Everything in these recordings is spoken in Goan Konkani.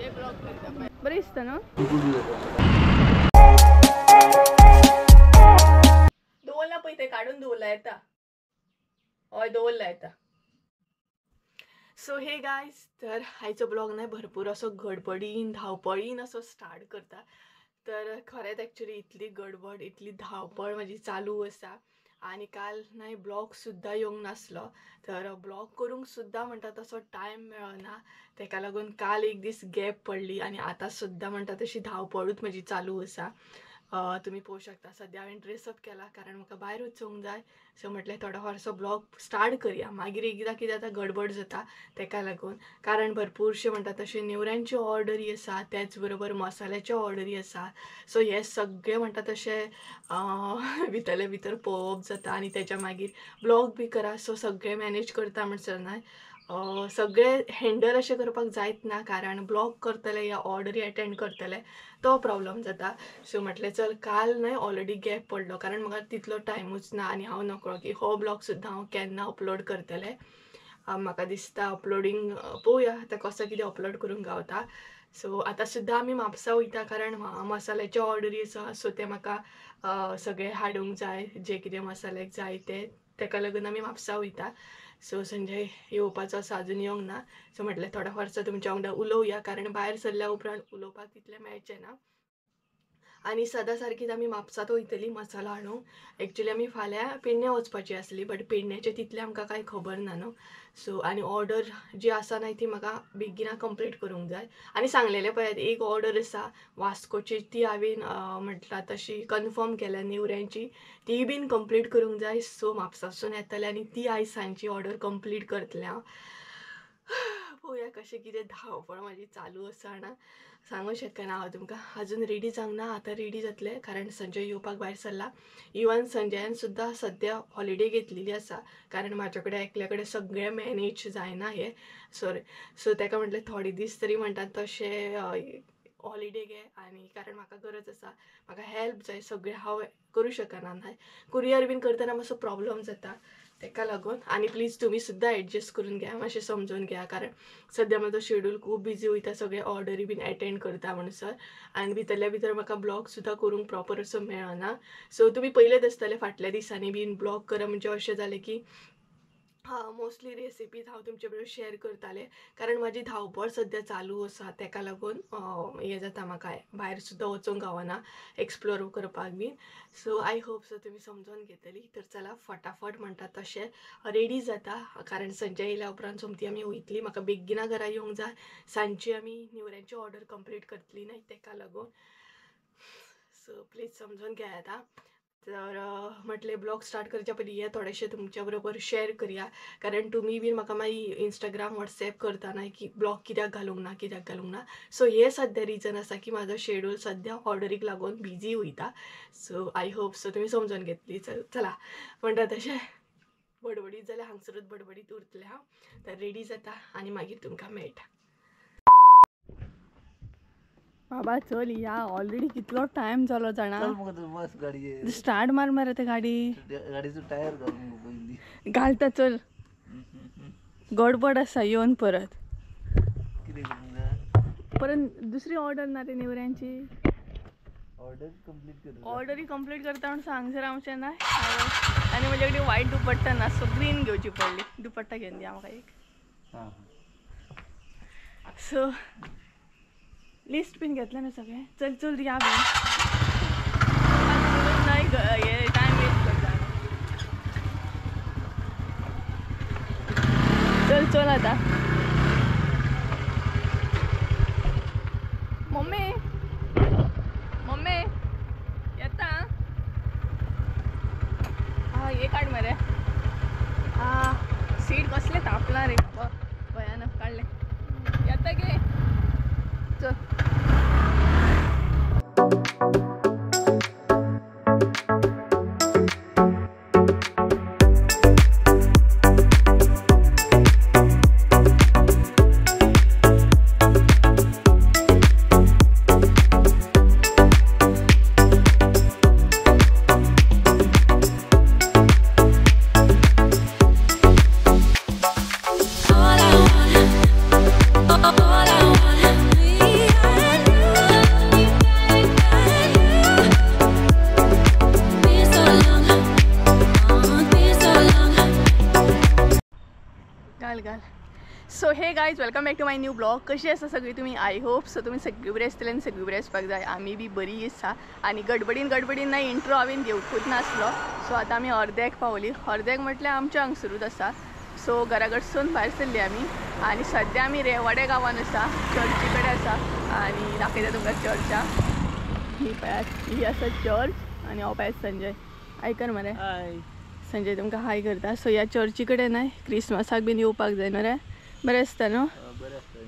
संजय ब्लॉग करता बरें दिसता न्हू. दवरला पळय ते काडून दवरला येता. हय दवरला येता. सो हे गायज, तर आयचो ब्लॉग न्हय भरपूर असो गडबडीन धांवपळीन असो स्टार्ट करता. तर खरेंच एक्चुली इतली गडबड इतली धांवपळ म्हाजी चालू आसा आनी काल न्हय ब्लॉग सुद्दां येवंक नासलो. तर ब्लॉग करूंक सुद्दां म्हणटा तसो टायम मेळना, तेका लागून काल एक दीस गॅप पडली आनी आतां सुद्दां म्हणटा तशी धांवपळूच म्हजी चालू आसा. तुमी पळोवंक शकता सद्या हांवें ड्रेसअप केला कारण म्हाका भायर वचूंक जाय. सो म्हटलें थोडो फारसो ब्लॉग स्टार्ट करया, मागीर एकदां कितें आतां गडबड जाता तेका लागून. कारण भरपूरशे म्हणटा तशें नेवऱ्यांच्यो ऑर्डरी आसा, त्याच बरोबर मसाल्याच्यो ऑर्डरी आसा. सो हे सगळें म्हणटा तशें भितरले भितर पळोवप जाता आनी तेच्या मागीर ब्लॉग बी करा. सो सगळें मॅनेज करता म्हणसर न्हय सगळें हँडल अशें करपाक जायत ना, कारण ब्लॉग करतले या ऑर्डरी एटेंड करतले तो प्रॉब्लम जाता. सो म्हटलें चल काल न्हय ऑलरेडी गॅप पडलो कारण म्हाका तितलो टायमूच ना आनी हांव नकळो की हो ब्लॉग सुद्दां हांव केन्ना अपलोड करतलें. म्हाका दिसता अपलोडींग पळोवया आतां कसो कितें अपलोड करूंक गावता. सो आतां सुद्दां आमी म्हापसा वयता कारण मसाल्याच्यो ऑर्डरी आसा. सो ते म्हाका सगळें हाडूंक जाय, जे कितें मसाल्याक जाय ते, तेका लागून आमी म्हापसा वयता. सो संजय येवपाचो आसा, अजून येवंक ना. सो म्हटलें थोडो फारसो तुमच्या वांगडा उलोवया कारण भायर सरल्या उपरांत उलोवपाक तितलें मेळचें ना. आनी सदां सारकीच आमी म्हापसात वयतली मसालो हाडूंक. एक्चुली आमी फाल्यां पेडण्यां वचपाची आसली बट पेडण्याचें तितलें आमकां कांय खबर ना न्हू. सो आनी ऑर्डर जी आसा न्हय ती म्हाका बेगिना कंप्लीट करूंक जाय. आनी सांगलेलें पळयात एक ऑर्डर आसा वास्कोची, ती हांवें म्हटलां तशी कन्फर्म केल्या नेवऱ्यांची, ती बीन कंप्लीट करूंक जाय. सो म्हापसासून येतलें आनी ती आयज सांजची ऑर्डर कंप्लीट करतलें हांव. पळोवया कशें कितें धांवपळ म्हाजी चालू आसा ना, सांगूंक शकना हांव तुमकां. अजून रेडी जावंक ना, आतां रेडी जातलें कारण संजय येवपाक भायर सरला. इवन संजयान सुद्दां सद्या हॉलिडे घेतलेली आसा कारण म्हाज्या कडेन एकल्या कडेन सगळें मॅनेज जायना हें. सॉरी, सो तेका म्हटलें थोडे दीस तरी म्हणटात तशें हॉलिडे घे आनी कारण म्हाका गरज आसा, म्हाका हेल्प जाय, सगळें हांव करूं शकना न्हय. कुरियर बीन करतना मातसो प्रॉब्लम जाता तेका लागून. आनी प्लीज तुमी सुद्दां एडजस्ट करून घ्या, मातशें समजून घ्या कारण सद्या म्हाजो शेड्यूल खूब बिजी वयता, सगळे ऑर्डरी बीन एटेंड करता म्हणसर आनी भितरल्या भितर म्हाका ब्लॉग सुद्दां करूंक प्रॉपर असो मेळना. सो तुमी पयलेच आसतले फाटल्या दिसांनी बीन ब्लॉग करप म्हणजे अशें जालें की मोस्टली रेसिपीज हांव तुमचे बरोबर शेअर करतालें कारण म्हाजी धांवपळ सद्या चालू आसा तेका लागून हें जाता म्हाका भायर सुद्दां वचूंक गावना एक्सप्लोर करपाक बीन. सो I hope so तुमी समजून घेतली. तर चला फटाफट म्हणटा तशें रेडी जाता कारण संजय येयल्या उपरांत सोमती आमी वयतली, म्हाका बेगिना घरा येवंक जाय. सांजची आमी नेवऱ्यांची ऑर्डर कंप्लीट करतली न्हय तेका लागून. सो प्लीज समजून घेयात आं. तर म्हटलें ब्लॉग स्टार्ट करच्या पयलीं हें थोडेशें तुमच्या बरोबर शेअर करया कारण तुमी बीन म्हाका मागीर इंस्टाग्राम वॉट्सॅप करता न्हय की ब्लॉग कित्याक घालूंक ना कित्याक घालूंक ना. सो हें सद्या रिजन आसा की म्हाजो शेड्यूल सद्या ऑर्डरीक लागून बिजी वयता. सो I hope so तुमी समजून घेतली. चला म्हणटा तशें बडबडीत जाल्यार हांगसरूच बडबडीत उरतलें हांव. तर रेडी जाता आनी मागीर तुमकां मेळटा. बाबा चल या, ऑलरेडी कितलो टायम जालो जाणा. स्टार्ट मार मरे ते गाडी, गाडीचो टायर घालून घालता. चल गडबड आसा येवन परत परत दुसरी ऑर्डर ना रे नेवऱ्यांची, ऑर्डरी कंप्लीट करता म्हूण सांग सर आमचें ना. आनी म्हजे कडेन वायट दुपट्टा ना, सो ग्रीन घेवची पडली. दुपट्टा घेवन दिया म्हाका एक. सो लिस्ट बीन घेतलें न्हू सगळें. चल चल या बीन नाही टायम वेस्ट करता. चल चल आतां. मम्मी मम्मी येता आं, हे काड मरे. आं सीट कसलें तापलां रे, भयानक काडलें. येता गे चल. All I want, all I want. Hey guys, welcome back to my new blog. कशी आसा सगळी तुम्ही? I hope so तुम्ही सगळी बरी आसतली आनी सगळी बरी आसपाक जाय. आमी बी बरी आसा आनी गडबडीन गडबडीन ना इंट्रो हांवें घेवकूच नासलो. सो आतां आमी अर्द्याक पावली. अर्द्याक म्हटल्यार आमच्या हांगसरूच आसा. सो घरा कडसून भायर सरली आमी आनी सद्या आमी रेवाडे गांवान आसा, चर्ची कडेन आसा आनी दाखयता तुमकां चर्चा. ही पळयात, ही आसा चर्च आनी हो पळयात संजय. आयकर मरे संजय, तुमकां हाय करता. सो ह्या चर्ची कडेन न्हय क्रिसमसाक बीन येवपाक जाय न्हू रे? बरें आसता न्हू?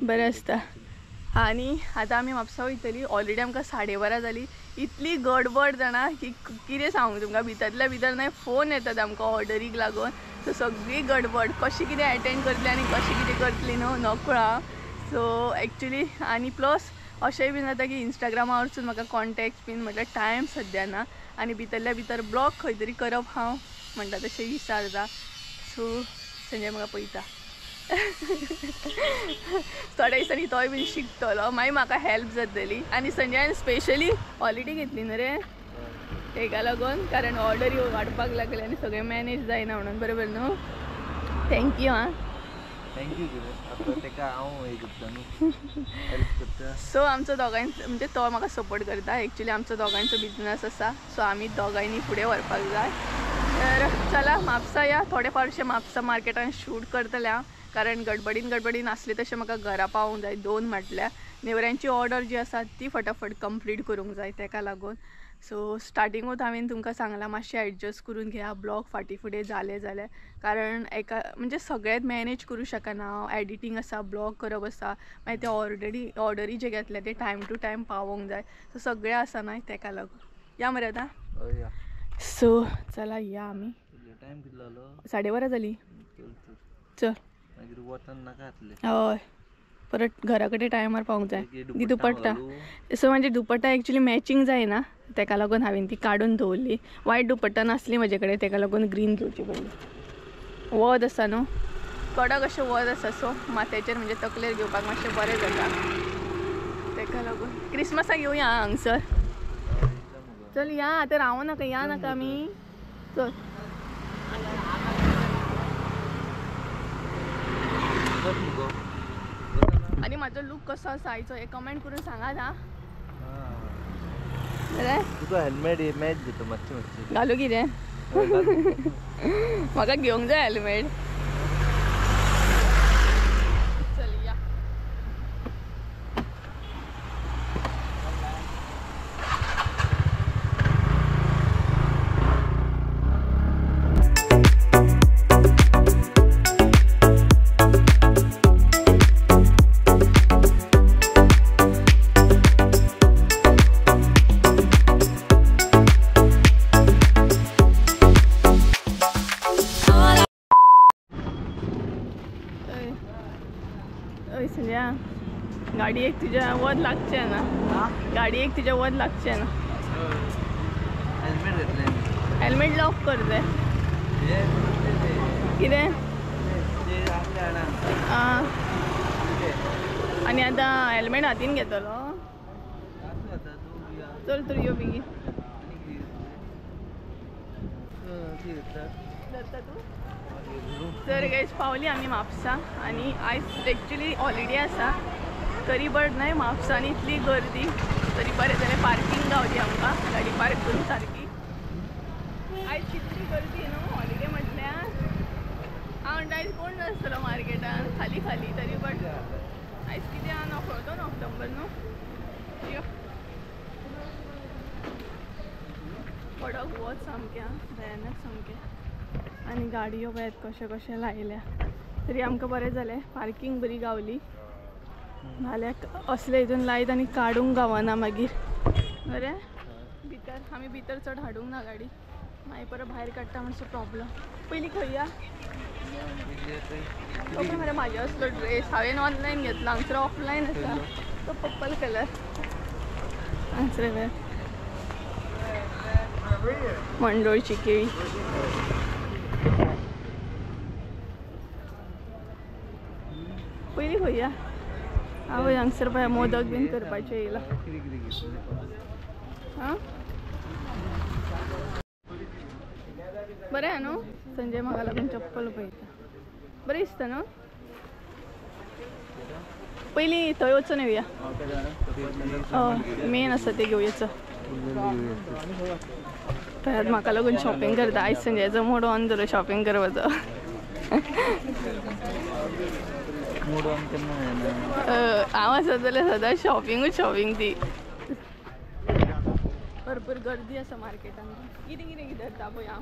बरें आसता. आनी आतां आमी म्हापसा वयतली. ऑलरेडी आमकां 12:30 जाली. इतली गडबड जाणा की कितें सांगू तुमकां. भितरल्या भितर न्हय फोन येतात आमकां ऑर्डरीक लागून. सो सगळी गडबड, कशी कितें एटेंड करतली आनी कशी कितें करतली न्हू नकळो हांव. सो एक्चुली आनी प्लस अशेंय बीन जाता की इंस्टाग्रामार वचून म्हाका कॉन्टेक्ट बीन म्हटल्यार टायम सद्या ना आनी भितरल्या भितर ब्लॉग खंय तरी करप हांव म्हणटा तशें विचारता. सो संजय म्हाका पळयता. थोड्या दिसांनी तोय बीन शिकतलो, मागीर म्हाका हेल्प जातली. आनी संजयान स्पेशली हॉलिडे घेतली न्हू रे तेका लागून, कारण ऑर्डरी वाडपाक लागले आनी सगळें मॅनेज जायना म्हणून. बरोबर न्हू? Thank you. आं, thank you. सो आमचो दोगांयचो म्हणजे तो म्हाका सपोर्ट करता. एक्चुली आमचो दोगांयचो बिजनस आसा. सो आमी दोगांयनी फुडें व्हरपाक जाय. तर चला म्हापसा या. थोडे फावशे म्हापसा मार्केटान शूट करतले हांव, कारण गडबडीन गडबडीन आसले तशें म्हाका घरा पावोंक जाय. 2 म्हटल्यार नेवऱ्यांची ऑर्डर जी आसा ती फटाफट कंप्लीट करूंक जाय तेका लागून. सो स्टार्टिंगूच हांवें तुमकां सांगलां मातशें एडजस्ट करून घेया. ब्लॉग फाटीं फुडें जालें जाल्यार, कारण एका म्हणजे सगळेंच मॅनेज करूं शकना हांव. एडिटींग आसा, ब्लॉग करप आसा, मागीर ते ऑर्डरी जे घेतले ते टायम टू टायम पावोंक जाय. सो सगळें आसा न्हय तेका लागून. या मरे आतां. सो चला या आमी. 12:30 जाली. चल हय, परत घरा कडेन टायमार पावूंक जाय. ती दुपट्टा. सो म्हाजी दुपट्टा एक्चुली मॅचींग जायना तेका लागून हांवें ती काडून दवरली. वायट दुपट्टा नासली म्हजे कडेन, तेका लागून ग्रीन घेवची पडली. वत आसा न्हू, कडक अशें वत आसा. सो माथ्याचेर म्हणजे तकलेर घेवपाक मातशें बरें जाता तेका लागून. क्रिसमसाक येवया हांगसर. चल या आतां, रावो नाका, या नाका आमी. चल आनी म्हाजो लूक कसो आसा आयचो हें कमेंट करून सांगात. हां, तुका हेल्मेट मॅच जाता मातशें मातशें. घालू कितें? म्हाका घेवंक जाय हेल्मेट. चल या. गाडी एक तुझ्या वत लागचें ना. गाडी एक तुझ्या वत लागचें ना. हेल्मेट लॉक कर दे. कितें? आं, आनी आतां हेल्मेट हातीन घेतलो. चल तर यो बेगीन. धरता तूं? तर गायज पावली आमी म्हापसा आनी आयज एक्चुली हॉलिडे आसा तरी बट न्हय म्हापसान इतली गर्दी, तरी बरें जालें पार्कींग गावली आमकां, गाडी पार्क करून सारकी. आयज कितली गर्दी न्हू हॉलिडे म्हटल्यार. हांव म्हणटा आयज कोण नासतलो मार्केटान, खाली खाली. तरी बट आयज कितें आहा 2 ऑक्टोबर न्हू. यो कडक वत सामकें, भयानक सामकें. आनी गाडयो पळयात कशें कशें लायल्या. तरी आमकां बरें जालें पार्कींग बरी गावली. नाल्यार असले हितून लायत आनी काडूंक गावना मागीर. बरें भितर आमी भितर चड हाडूंक ना गाडी, मागीर परत भायर काडटा म्हणसर प्रॉब्लम. पयलीं खंय या? तो पळय मरे म्हाजे असलो ड्रेस हांवें ऑनलायन घेतला, हांगसर ऑफलायन आसा. तो पर्पल कलर हांगसर पळय मंडोळची केळी. पयलीं खंय या? आवय हांगसर पळय मोदक बीन करपाचें येयला. आं बरें आहा न्हू? संजय म्हाका लागून चप्पल पळयता. बरें दिसता न्हू? पयलीं थंय वचून येवया. हय मेन आसा ते घेवया. पळयात म्हाका लागून शॉपिंग करता. आयज संजयाचो मूड ऑन जालो शॉपिंग करपाचो. हांव आसा जाल्यार सदांच शॉपिंगूच शॉपिंग ती. भरपूर गर्दी आसा मार्केटान. कितें कितें कितें धरता पळय हांव.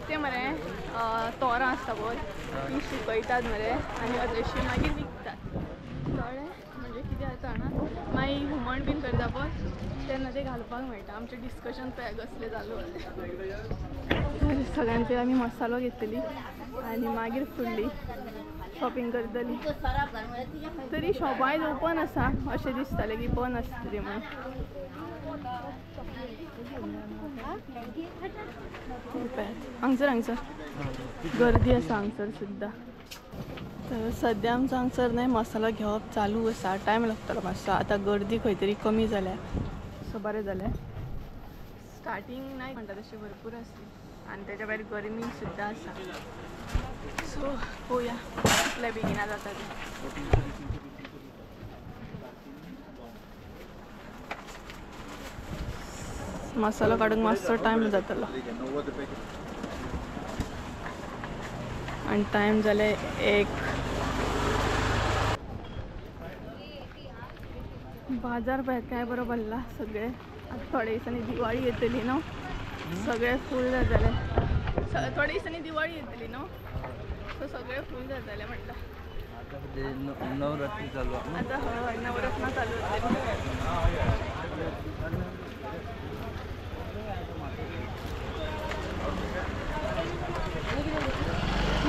ते मरे तोरां आसता पळय ती सुकयतात मरे आनी अदशी मागीर विकतात. कळ्ळें? म्हणजे कितें जाता जाणा, मागीर हुमण बीन करता पळय तेन्ना ते घालपाक मेळटा. आमचें डिस्कशन पळय कसलें चालू आसलें. सगळ्यान पयलीं आमी मसालो घेतली आनी मागीर फुडली शॉपिंग करतली. तरी शॉपां आयज ओपन आसा अशें दिसतालें की बंद आसतली म्हणून. हांगसर हांगसर गर्दी आसा हांगसर सुद्दां. तर सद्या आमचो हांगसर न्हय मसालो घेवप चालू आसा. टायम लागतलो मातसो. आतां गर्दी खंय तरी कमी जाल्या सो बरें जालें. स्टार्टींग नाय म्हणटा तशें भरपूर आसली आनी तेच्या भायर गरमी सुद्दां आसा. सो पळोवया कितल्या बेगिना जाता तें. मसालो काडूंक मातसो टायम जातलो आनी टायम जाले 1. बाजार पळयात काय बरो भरला सगळे. आतां थोड्या दिसांनी दिवाळी येतली न्हू, सगळे फूल जातले. थोड्या दिसांनी दिवाळी येतली न्हू, सो सगळे फूल जातले म्हणटा. नवरात्री चालू आतां. हय नवरत्न चालू जातली.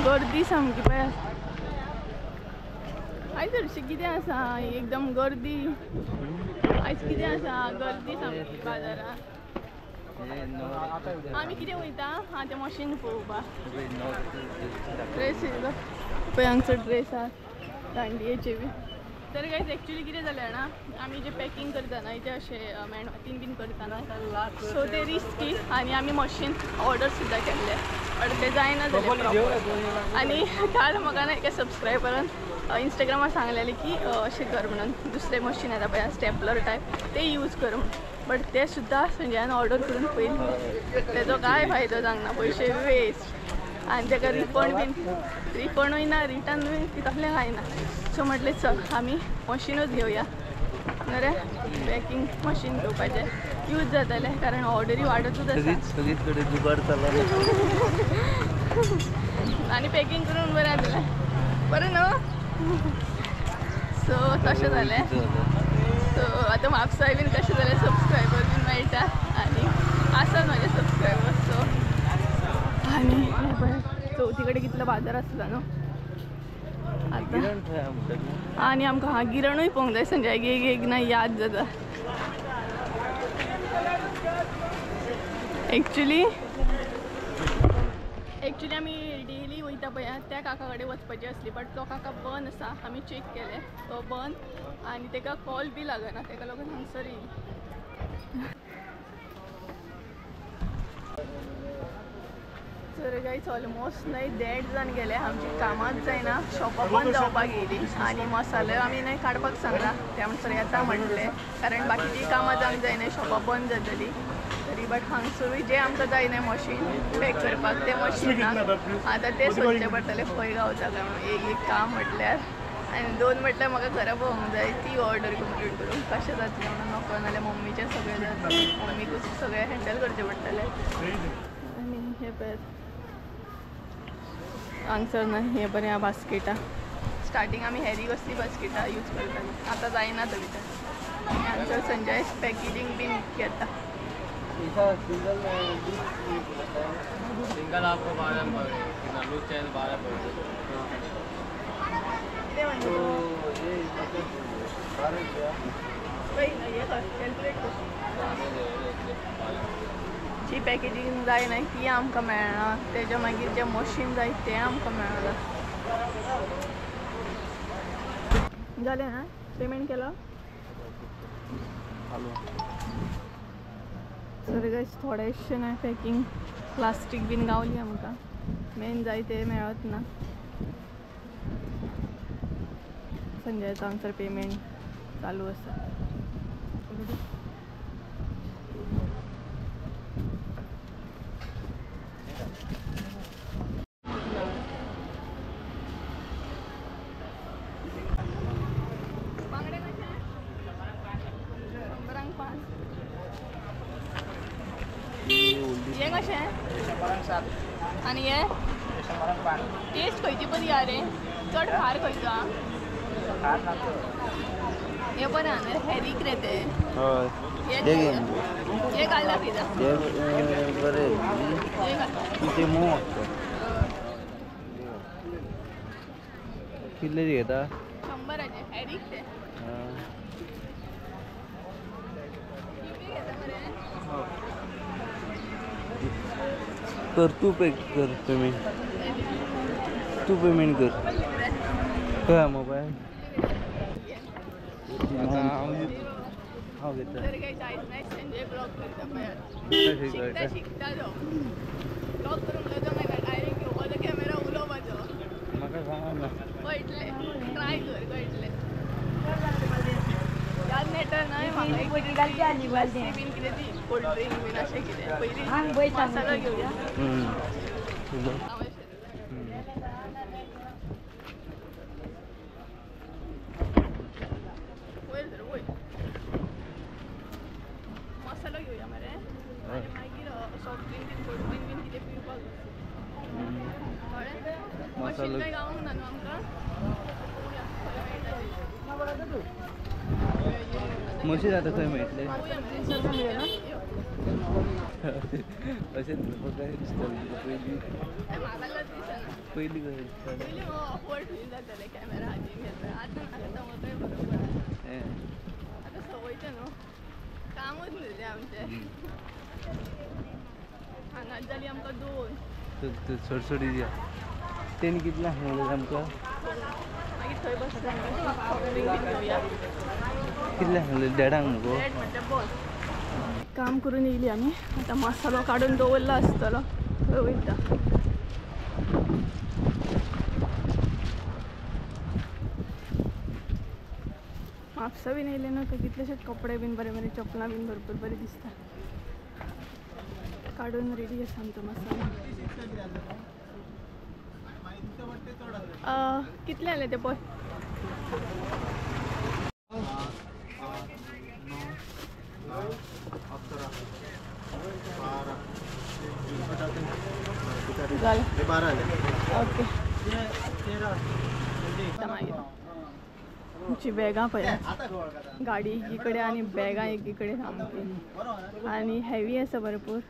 गर्दी सामकी पळय. आयज हरशीं कितें आसा एकदम गर्दी. आयज कितें आसा गर्दी सामकी बाजारान. आमी कितें वयता हां तें मशीन पळोवपाक. ड्रेस पळय हांगसर ड्रेस आसा दांडियेचे बी. तर गायज एक्चुली कितें जालें जाणा, आमी जे पॅकींग करता न्हय ते अशें मेणवातीन बीन करता न्हय, सो ते रिस्की. आनी आमी मशीन ऑर्डर सुद्दां केल्लें बट तें जायना जालें प्रॉपर. आनी काल म्हाका ना एका सबस्क्रायबरान इंस्टाग्रामार सांगलेलें की अशें कर म्हणून, दुसरें मशीन येता पळय स्टेपलर टायप तें यूज कर म्हणून. बट तें सुद्दां संजयान ऑर्डर करून पयलें, तेजो कांय फायदो जावंक ना, पयशे वेस्ट. आनी तेका रिफंड बीन रिफंडूय ना, रिटर्नूय तसलें कांय ना. सो म्हटलें चल आमी मशिनूच घेवया न्हय, पॅकींग मशीन घेवपाचें यूज जातलें कारण ऑर्डरी वाडतूच आसा. आनी पॅकींग करून बरें जातलें, बरें न्हू. सो तशें जालें. सो आतां म्हापसाय बीन कशें जालें सबस्क्रायबर बीन मेळटा आनी आसात म्हाजे सबस्क्रायबर. सो आनी पळय चवथी कडेन कितलो बाजार आसलो न्हू आतां. आनी आमकां हां गिरणूय पळोवंक जाय. संजय एक एक ना याद जाता. एक्चुली एक्चुली आमी डेली वयता पळय त्या काका कडेन वचपाची आसली बट तो काका बंद आसा. आमी चॅक केलें तो बंद आनी तेका कॉल बी लागना, तेका लागून हांगसर येयली. तर गायज ऑलमोस्ट न्हय 1.5 जावन गेले. आमची कामांच जायना, शॉपां बंद जावपाक येयली आनी मसाले आमी न्हय काडपाक सांगला त्या म्हणसर येता म्हणलें कारण बाकीची कामां जावंक जायना, शॉपां बंद जातली तरी. बट हांगसरूय जें आमकां जाय न्हय मशीन पॅक करपाक तें मशीन ना. आतां तें सोदचें पडटलें खंय गावता काय म्हणून. एक एक काम म्हटल्यार आनी 2 म्हटल्यार म्हाका घरा पळोवंक जाय ती ऑर्डर कंप्लीट करूंक कशें जातलें म्हणून नको, नाल्यार मम्मीचें सगळें जातलें, मम्मीकूच सगळें हँडल करचें पडटलें. आनी हें पळयात हांगसर ना हें बरें आहा बास्केटां. स्टार्टींग आमी हेरी कसली बास्केटां यूज करतालीं, आतां जायना तो भितर. हांगसर संजय पॅकेजींग बीन घेता. सिंगल आपको 12 पड़ेगा, लूज चैन 12 पड़ेगा. तो ये मतलब 12 रुपया कॅल्क्युलेट कर. जी पॅकेजींग जाय न्हय ती आमकां मेळना, तेज्या मागीर जें मशीन जाय तें आमकां मेळना. जालें ना पेमेंट केलो? सर गायज थोडेशें न्हय पॅकींग प्लास्टीक बीन गावली आमकां, मेन जाय तें मेळत ना. संजयाचो हांगसर पेमेंट चालू आसा. बांगडे कशे? 100 5. हे कशे? 107. आनी हे? 105. टेस्ट खंयची बरी आ रे? चड खार खंयचो? हे बरें आहा न्हू, हेरीक रे ते. हय. हे घाल दाखयता. बरें ते मोव आसता. कितले घेता? 100 हेरीक ते. कर तू पे कर पेमेंट, तू पेमेंट कर. काय मोबाईल हांव घेता. तर काय जायच नाही, संजय ब्लॉग करता पळयात. शिकता तो ब्लॉग करूंक जाता मागीर डायरेक्ट घेवपाचो कॅमेरा उलोवपाचो. म्हाका सांगना कळटलें, ट्राय कर कळटलें. याद मेळटा न्हय म्हाका एक बीन कितें ती कोल्ड ड्रिंक बीन अशें कितें. पयलीं मसालो घेवया. वयर धर वयर मसालो घेवया मरे आनी मागीर सॉफ्ट ड्रिंक बीन कोल्ड ड्रिंक बीन कितें पिवपाक. कळ्ळें? मशीन काय गावूंक ना न्हू आमकां. मशीन आतां खंय मेळटलें? अशें काय दिसतालें तुका पयलीं? पयलीं कशें दिसतालें? पयलीं ऑकवर्ड फील जातालें कॅमेरा हातीन घेतला. आतां म्हाका म्हाकाय बरोबर आतां संवयचें न्हू, कामूच न्हू तें आमचें. हांगाच जाली आमकां 2. सोडसोडी दिया. तेणी कितलें सांगलें आमकां? मागीर थंय बसता सॉफ्ट ड्रिंक बीन घेवया. कितलें सांगलें? 1.5 मगो. 1.5 म्हटल्यार बस. काम करून येयली आमी. आतां मसालो काडून दवरला आसतलो थंय वयता. म्हापसा बीन येयले न्हू थंय कितलेशेच कपडे बीन बरे बरे, चपलां बीन भरपूर बरी दिसता. काडून रेडी आसा आमचो मसालो. कितले आले ते पळय. जालें. ओके. मागीर आमची बॅगां पळयात. गाडी एकीकडे आनी बॅगां एकीकडे सामकी आनी हेवी आसा भरपूर.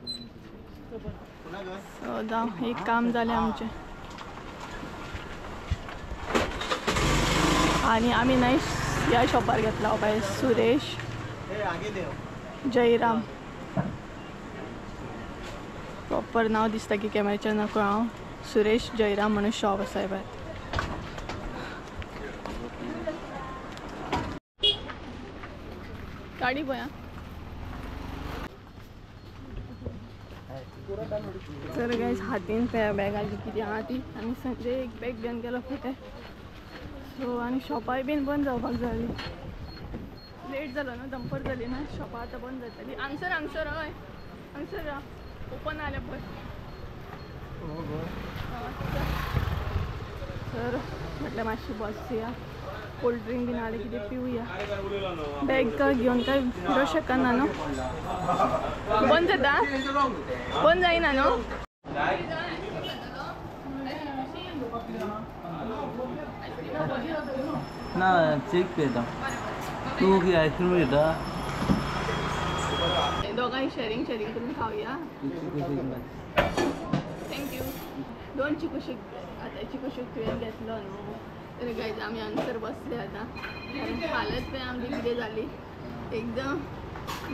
सो जावं, एक काम जालें आमचें. आनी आमी न्हय ह्या शॉपार घेतला पळय, सुरेश जयराम. प्रॉपर नांव दिसता की कॅमेराचेर नको हांव. सुरेश जयराम म्हणून शॉप आसा पळय. गाडी पळया. तर गायज हातीन बॅगाची कितें आहा ती. आनी संजय एक बॅग घेवन गेलो फुडें. सो आनी शॉपाय बीन बंद जावपाक जाली. लेट जालो न्हू, दंपर जाली ना, शॉपां आतां बंद जातली. हांगसर हांगसर हय हांगसर ओपन आलें पळय. तर म्हटलें मातशी बसया, कोल्ड ड्रिंक बीन आलें कितें पिवया. बॅग घेवन काय फिरोंक शकना न्हू. बंद जाता? बंद जायना न्हू? ना चेक घेता. तूं कितें आयस्क्रीम घेता? दोगांय शेरींग शेरींग करून खावया. Thank you. 2 चिकू शेक. आतां चिकू शेक तुवें घेतलो न्हू. तर गायज आमी हांगसर बसले आतां. हालत पळय आमची कितें जाली, एकदम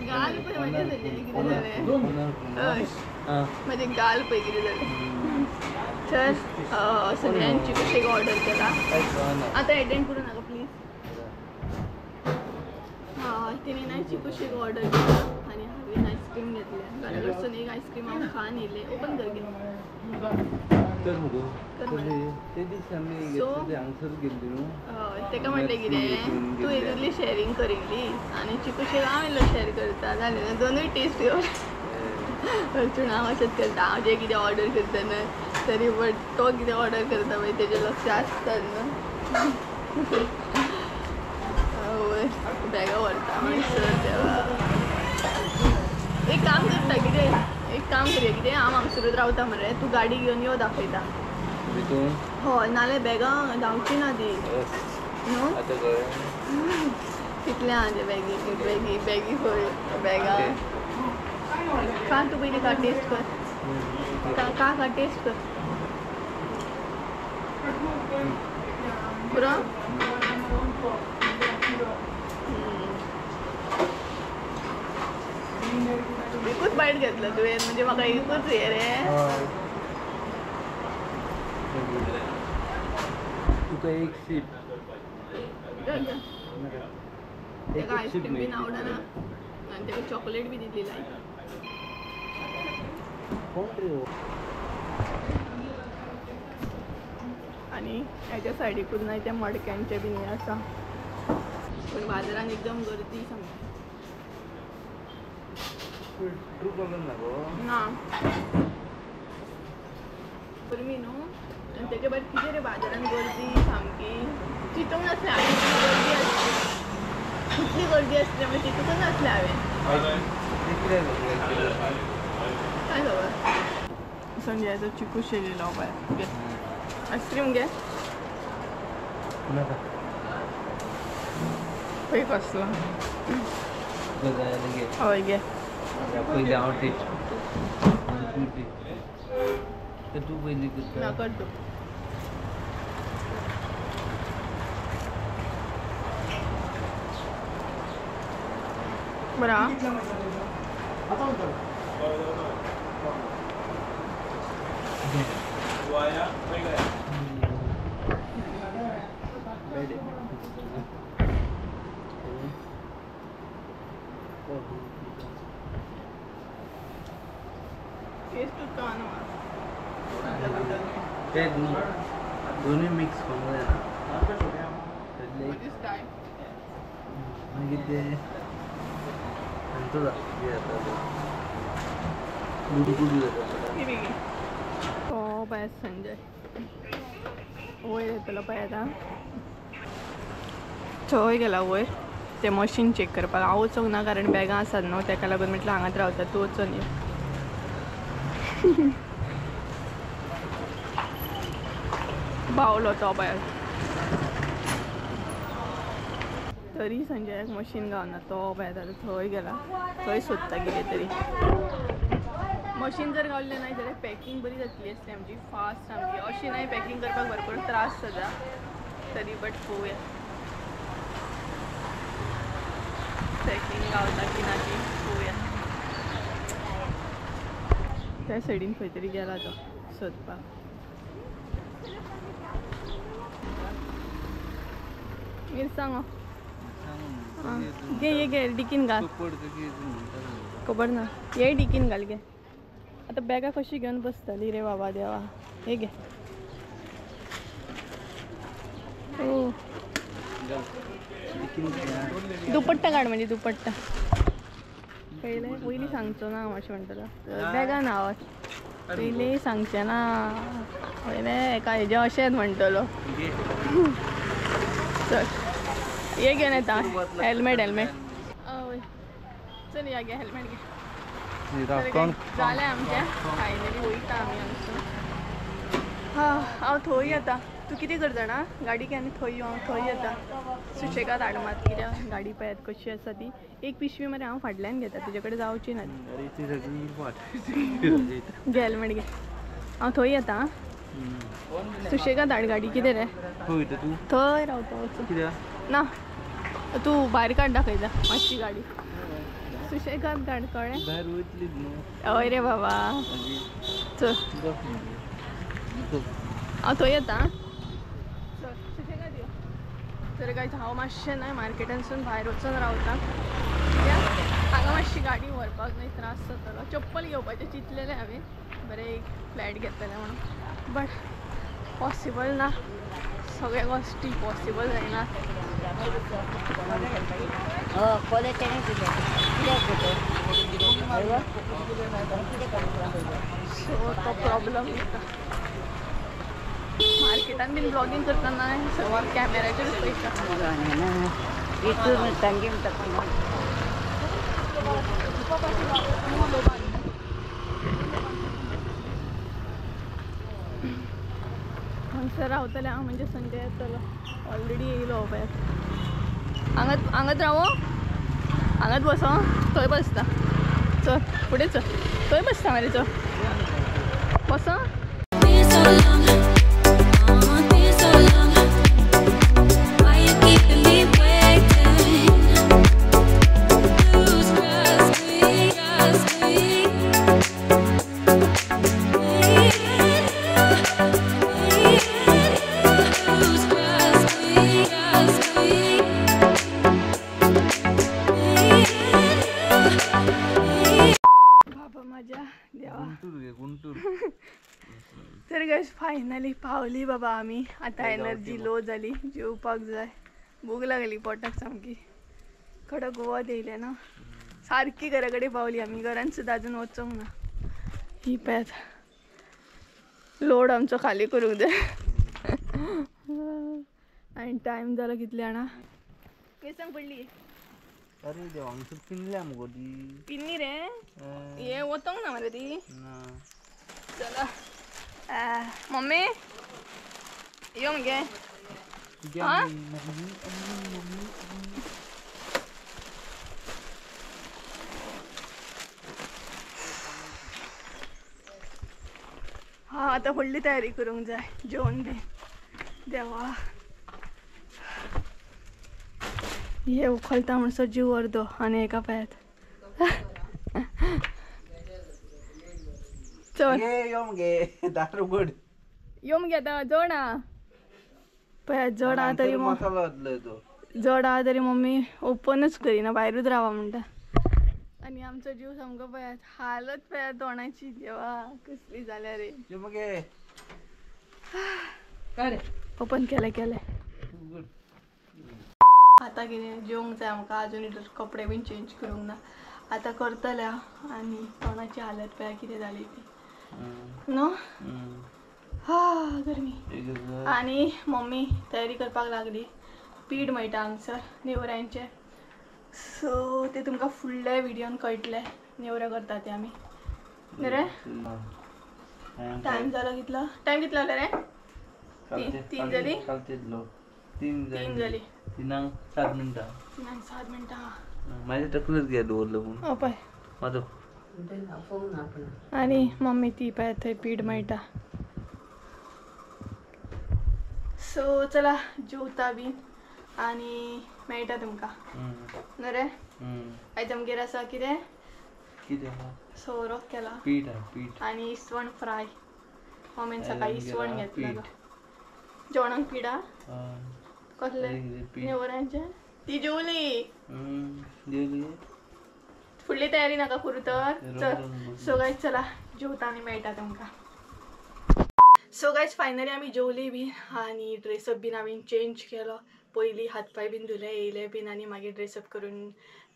गाल पळय म्हाजी जाली कितें जालें. हय म्हाजी गाल पळय कितें जालें. तर संजयान चिकू शेक ऑर्डर केला. आतां एटेंड करूं नाका प्लीज. हय तिणें न्हय चिकू शेक ऑर्डर केला आनी हांवें आयस्क्रीम घेतलें. घरा कडसून एक आयस्क्रीम हांव खावन येयलें. ओपन कर गे. तर मुगो ते दीस आमी घेतले हांगसर गेल्ली न्हू. तेका म्हटलें कितें तूं इल्ली शेअरिंग करिल्ली आनी चिकू शेक हांव इल्लो शेअर करता जालें न्हू. दोनूय टेस्ट घेवन अर्जुन हांव अशेंच करता. हांव जें कितें ऑर्डर करता न्हय तरी बट तो कितें ऑर्डर करता पळय तेजें लक्ष आसता न्हू. बॅगां व्हरता मातसर देवा. एक काम करता कितें, एक काम करया कितें, हांव हांगसरूच रावता मरे, तूं गाडी घेवन यो दाखयता. हय नाल्यार बॅगां धांवची ना ती न्हू. कितलें आहा ते बॅगी बॅगी बॅगी खंय बॅगां का तूं पयलीं का टेस्ट कर, का का टेस्ट कर पुरो. एकूच बायट घेतलं तुवें म्हणजे म्हाका एकूच हे रे. तुका एक सीप तेका आयस्क्रीम बीन आवडना आनी तेका चॉकलेट बी दितली लायक. आनी हेच्या सायडीकूच न्हय त्या मडक्यांचे बीन हें आसा. पूण बाजारान एकदम गर्दी सामकी. ट्रू कॉलर ना गो ना गरमी न्हू. आनी तेजे भायर कितें रे बाजारान गर्दी सामकी चिंतूंक नासलें हांवें. गर्दी आसली इतली गर्दी आसली म्हणजे चिंतूंकच नासलें हांवें. काय खबर. संजयाचो चिकू शेक येयलो पळय. घे आयस्क्रीम घे. पळय कसलो. हय घे. पयलीं हांव टेस्ट करता, तूं पयलीं करता. ना कर तूं. बरं आं. टेस्ट तो ना ते दोन्ही मिक्स करूंक जायना. मागीर ते हांचो जाता गुडगुडू जाता. हो पळय संजय वयर येतलो पळय आतां. थंय गेला वयर तें मशीन चॅक करपाक. हांव वचोंक ना कारण बॅगां आसात न्हू तेका लागून म्हटलें हांगाच रावता तूं वचोन यो. पावलो तो पळय. तरी संजयाक मशीन गावना. तो पळय आतां थंय गेला थंय सोदता कितें तरी. मशीन जर गावलें ना जाल्यार पॅकिंग बरी जातली आसली आमची फास्ट सामकी. अशी नाही पॅकिंग करपाक भरपूर त्रास जाता तरी बट पळोवया पॅकिंग गावता की ना ती पळोवया. त्या सायडीन खंय तरी गेला तो सोदपाक. मिरसांगो घे ये घे डिकीन घाल. खबर ना हे डिकीन घाल घे. आतां बॅगां कशी घेवन बसतली रे बाबा देवा. हे घे. ओ दुपट्टा काड म्हणजे दुपट्टा. पयले पयलीं सांगचो ना हांव अशें म्हणटलो बॅगान हांव पयलीं सांगचें ना पयलें एका हेजें अशेंच म्हणटलो. चल हे घेवन येता हेल्मेट. हेल्मेट हय चल या घे हेल्मेट घे. जालें आमचें फायनली वयता आमी हांगसून. हा हांव थंय येता. तूं कितें कर जाणा गाडी घे आनी थंय यो. हांव थंय येता सुशेगाद हाड मात कित्याक गाडी पळयात कशी आसा ती. एक पिशवी मरे हांव फाटल्यान घेता तुजे कडेन जावची ना. घे हेल्मेट घे. हांव थंय येता. सुशेगाद हाड गाडी. कितें रे थंय रावता वचून ना तूं भायर काड दाखयता मातशी गाडी. सुशेगाद काड कळ्ळें. हय रे बाबा चल हांव थंय येता. चल सुशेगाद यो. तर गायज हांव मातशें न्हय मार्केटांतसून भायर वचून रावता कित्याक हांगा मातशी गाडी व्हरपाक न्हय त्रास जातलो. चप्पल घेवपाचें चिंतलेलें हांवें बरें एक फ्लॅट घेतलें म्हणून, बट पॉसिबल ना, सगळ्या गोश्टी पॉसिबल जायना. सो तो प्रॉब्लम येता. मार्केटान बीन ब्लॉगिंग करतना सगळं कॅमेराचेरूच पयता. हांगसर रावतलें हांव, म्हणजे संजय येतलो, ऑलरेडी येयलो पळय. हांगात हांगात रावो, हांगात बसो, थंय बसता, चल फुडें चल, थंय बसता मरे, चल बसो. तर गायस फायनली पावली बाबा आमी. आतां एनर्जी लो जाली, जेवपाक जाय, भूक लागली पोटाक सामकी, कडक वत येयलें ना. सारकी घरा कडेन पावली आमी, घरान सुद्दां अजून वचोंक ना. ही पळयात लोड आमचो खाली करूंक जाय. आनी टायम जालो कितले जाणा, मिरसांग पडली. अरे देवा, हांगसर पिनल्या मुगो ती. पिन्नी रे, हे वतोंक ना मरे ती. चला मम्मी यो मगे. हा आतां व्हडली तयारी करूंक जाय, जेवण बी. देवा हे उखलता म्हणसर जीव अर्दो आनी एका पांयात. चल यो मगे, दार उघड, यो मगे आतां जड आहा पळय, जड आहा तरी जड आहा तरी मम्मी ओपनच करिना, भायरूच रावा म्हणटा. आनी आमचो जीव सामको पळयात हालत पळयात तोंडाची, देवा कसली जाल्या रे. ओपन केलें केलें. आतां कितें जेवंक जाय आमकां, आजून कपडे बीन चेंज करूंक ना, आतां करतलें हांव. आनी तोंडाची हालत पळया कितें जाली ती न्हू. हा गरमी. आनी मम्मी तयारी करपाक लागली, पीठ मेळटा हांगसर नेवऱ्यांचें, सो ते तुमकां फुडल्या व्हिडियोन कळटलें नेवऱ्यो करता ते आमी. न्ही रे, टायम जालो कितलो, टायम कितलो जालो रे? तीन जाली, तीन जाली, 3:07 मिनटां, 3:07 मिनटां. म्हाज्या तकलेच घे दवरलो म्हूण पळय म्हाजो. आनी मम्मी ती पळय थंय पीठ मेळटा. सो चला जेवता बीन आनी मेळटा तुमकां. न्हू रे, आयज आमगेर आसा कितें, सोरो केला आनी इसवण फ्राय. मम्मीन सकाळी इसवण घेतला जेवणाक. पीठ आ कसले नेवऱ्यांचें, ती जेवली. फुडली तयारी नाका करूं तर चल. सो गायज चला जेवता आनी मेळटा तुमकां. सो गायज फायनली आमी जेवली बीन आनी ड्रेसअप बीन हांवें चेंज केलो. पयलीं हात पांय बीन धुले, येयले बीन आनी मागीर ड्रेसअप करून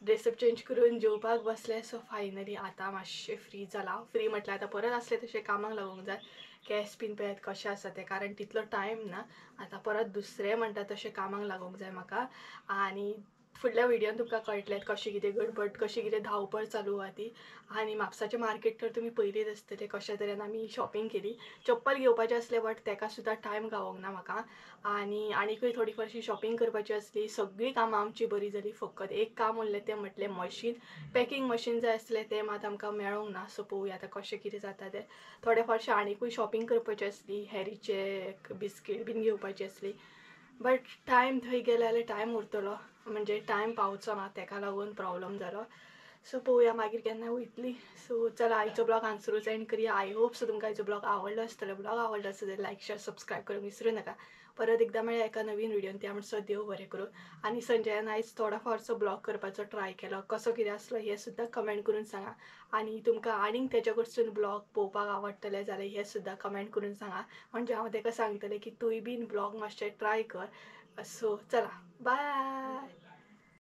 ड्रेसअप चेंज करून जेवपाक बसले. सो फायनली आतां मातशें फ्री जालां. फ्री म्हटल्यार आतां परत आसलें तशें कामाक लागूंक जाय. केंस बीन पळयात कशें आसा तें, कारण तितलो टायम ना. आतां परत दुसरें म्हणटा तशें कामाक लागूंक जाय म्हाका. आनी फुडल्या व्हिडियोन तुमकां कळटलें कशें कितें गडबड, कशें कितें धांवपळ चालू आहा ती. आनी म्हापसाचें मार्केट तर तुमी पयलींच आसतलें कशा तरेन आमी शॉपिंग केली. चप्पल घेवपाचें आसलें बट तेका सुद्दां टायम गावोंक ना म्हाका. आनी आनीकूय थोडी फारशी शॉपिंग करपाची आसली. सगळीं कामां आमची बरी जाली, फकत एक काम उरलें तें म्हटलें मशीन, पॅकिंग मशीन जाय आसलें तें मात आमकां मेळोंक ना. सो पळोवया आतां कशें कितें जाता तें. थोडे फारशें आनीकूय शॉपिंग करपाची आसली, हॅरीचे बिस्कीट बीन घेवपाची आसली, बट टायम थंय गेले जाल्यार टायम उरतलो, म्हणजे टायम पावचो ना, तेका लागून प्रॉब्लम जालो. सो पळोवया मागीर केन्ना वयतली. सो चला आयचो ब्लॉग हांगसरूच एंड करया. I hope so तुमकां आयचो ब्लॉग आवडलो आसतलो. ब्लॉग आवडलो आसतलो जाल्यार लायक शेअर सबस्क्रायब करूंक विसरूं नाका. परत एकदां मेळया एका नवीन व्हिडियोन, त्या म्हणसर देव बरें करूं. आनी संजयान आयज थोडो फावटसो ब्लॉग करपाचो ट्राय केलो, कसो कितें आसलो हें सुद्दां कमेंट करून सांगा. आनी तुमकां आनीक तेज्या कडसून ब्लॉग पळोवपाक आवडटले जाल्यार हें सुद्दां कमेंट करून सांगा, म्हणजे हांव तेका सांगतलें की तूंय बीन ब्लॉग मातशें ट्राय कर. सो चला बाय.